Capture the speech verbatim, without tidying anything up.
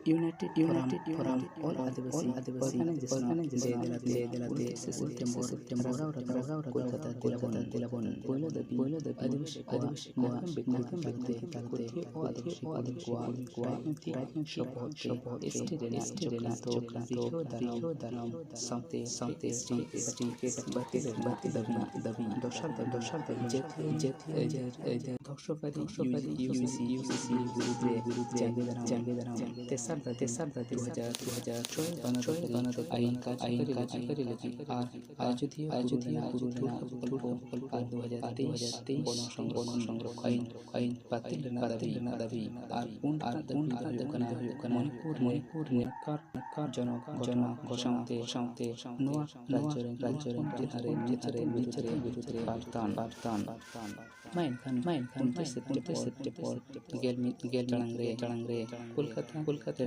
United United Forum All Adivasi Organization ᱫᱮᱞᱟ ᱫᱮᱞᱟ ᱛᱮ ᱩᱱᱛᱨᱤᱥ ᱥᱮᱯᱴᱮᱢᱵᱚᱨ ᱨᱟᱜᱟᱣ ᱨᱟᱜᱟᱣ ᱠᱳᱞᱠᱟᱛᱟ ᱫᱮᱞᱟ ᱵᱚᱱ ᱯᱳᱭᱞᱳ ᱫᱟᱹᱵᱤ ᱟᱹᱫᱤᱵᱟᱹᱥᱤ ᱠᱚᱣᱟᱜ ᱱᱟᱜᱟᱢ ᱵᱮᱠᱷᱟᱱ ᱛᱟᱞᱟᱛᱮ ᱠᱩᱛᱷᱤ ᱚ ᱟᱹᱫᱤᱵᱟᱹᱥᱤ ᱠᱚᱣᱟᱜ ᱨᱟᱡᱽᱱᱳᱭᱛᱤᱠ ᱥᱚᱯᱚᱦᱚᱫ ᱛᱮ ᱮᱥ ᱴᱤ ᱨᱮᱱᱟᱜ ᱪᱚᱠᱨᱟᱱᱛᱚ ᱨᱤᱡᱷᱟᱹᱣ ᱫᱟᱨᱟᱢ ᱥᱟᱶᱛᱮ ᱮᱥ ᱴᱤ ᱥᱟᱨᱴᱤᱯᱷᱤᱠᱮᱴ ᱵᱟᱹᱛᱤᱞ ᱨᱮᱱᱟᱜ ᱫᱟᱹᱵᱤ᱾ ᱫᱚᱥᱟᱨ ᱫᱚ ᱫᱚᱥᱟᱨ ᱫᱚ ᱡᱟᱹᱛᱤᱭᱟᱹᱨᱤ ᱟᱹᱭᱫᱟᱹᱨ ᱫᱷᱚᱨᱥᱚᱠᱟᱨᱤ ᱭᱩ ᱡᱤ ᱭᱩ ᱥᱤ ᱵᱤᱨᱩᱫᱷ ᱨᱮ ᱡᱟᱸᱜᱮ ᱫᱟᱨᱟᱢ᱾ ᱛᱮᱥᱟᱨ ᱫᱚ ᱛᱮᱥᱟᱨ ᱫᱚ ᱫᱩ ᱦᱟᱡᱟᱨ ᱫᱩ ᱦᱟᱡᱟᱨ ᱪᱷᱚᱭ ᱜᱚᱱᱚᱛᱚᱱᱛᱨᱤ ᱟᱹᱭᱤᱱ ᱠᱟᱨᱡᱚᱠᱟᱨᱤ ᱞᱟᱹᱜᱤᱫ ᱟᱨ ᱟᱡᱚᱫᱤᱭᱟᱹ ᱵᱩᱨᱩ ᱨᱮᱱᱟᱜ ᱯᱨᱚᱠᱚᱞᱯᱚ ᱟᱨ ᱫᱩ ᱦᱟᱡᱟᱨ ᱛᱮᱭᱤᱥ ᱵᱚᱱ ᱥᱚᱝᱨᱚᱠᱷᱚᱱ ᱟᱹᱭᱤᱱ ᱵᱟᱹᱛᱤᱞ ᱨᱮᱱᱟᱜ ᱫᱟᱹᱵᱤ ᱟᱨ ᱯᱩᱱ ᱟᱨ ᱯᱩᱱ ᱫᱚ ᱦᱩᱭᱩᱜ ᱠᱟᱱᱟ ᱢᱚᱱᱤᱯᱩᱨ ᱨᱮ ᱡᱚᱱᱚᱜ ᱡᱚᱱᱚᱜ ᱥᱟᱶᱛᱮ ᱥᱟᱶᱛᱮ ᱱᱚᱣᱟ ᱨᱟᱡᱽᱡᱚ ᱨᱮᱱ ᱨᱟᱡᱽᱡᱚ ᱨᱮᱱ ᱡᱟᱦᱟᱸ ᱨᱮ ᱱᱤᱡᱮᱨᱟᱜ ᱵᱤᱨᱩᱫᱷ ᱨᱮ ᱵᱤᱨᱩᱫᱷ ᱨᱮ ᱯᱟᱨᱛᱟᱱ ᱯᱟᱨᱛᱟᱱ᱾ ᱢᱟ ᱮᱱᱠᱷᱟᱱ ᱢᱟ ᱮᱱᱠᱷᱟᱱ ᱩᱱᱛᱨᱤᱥ ᱥᱮᱯᱴᱮᱢᱵᱚᱨ ᱜᱮᱞ ᱢᱤᱫ ᱜᱮᱞ ᱴᱟᱲᱟᱝ ᱨᱮ ᱴᱟᱲᱟᱝ ᱨᱮ ᱠᱳᱞᱠᱟᱛᱟ ᱠᱳᱞᱠᱟᱛᱟ